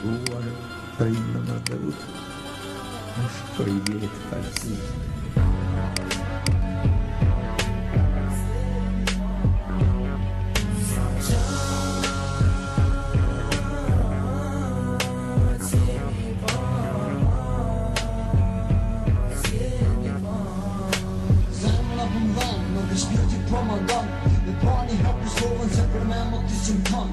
treguar prej mëmëdheut është përjetë falësi. Zemra po më dhan, edhe shpirti po më don Me pa një herë Kosovën se për me më ti si më thon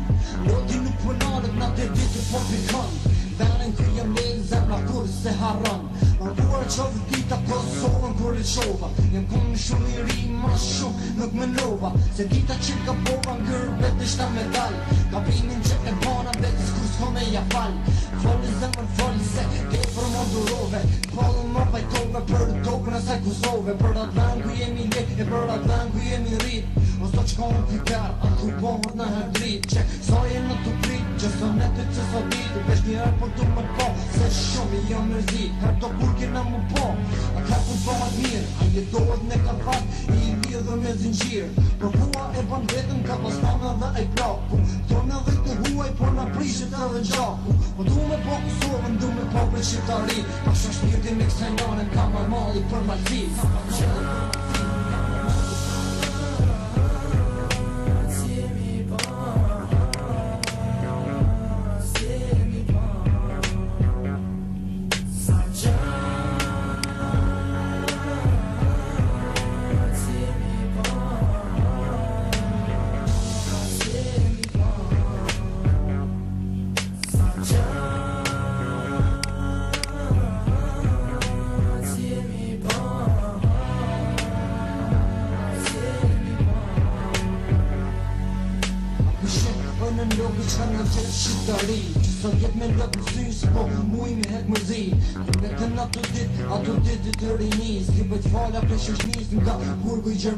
Loti nuk po nalet natë e ditë po pikon Venin ku jam lindë, zemra kurrë s'e harron Mallkuar qoftë dita Kosovën kur e qova Jam konë shumë i ri, ma shumë nuk menova Se dita që gabova n'gurbet deshta me dal Gabimin që e bona vetes kurrë s'kom me ja fal Fol zemër fol se tepër më durove Boll më vajtove për tokën asaj Kosove Për atë vend ku jemi le e për atë vend ku jemi rrit O zot çka unë ky a thu bohet naherë dritë Që sa jena tu prit që sa net e që sa ditë Veç një herë po du me pa se shumë jam mërzit Her do kur kena mu pa Atëherë kur bëhet mirë A jetohet në kafaz i lidhur me zinxhir Por koha e bën vetëm ka pas thënë edhe ai plaku Thonë edhe të huaj por na prishet edhe gjaku Po du me pa Kosovën du me pa për shqiptari Pasha shpirtin e kësaj nane m'ka marr malli për malsi Në logi qka në gjithë shqiptari Që sa vjet me lot në sy s'po muj me hek mërzi Ku me të në ato dit, ato dit të rinis Ti bëjt fala prej shoqnisë nga burgu i Gjermanisë.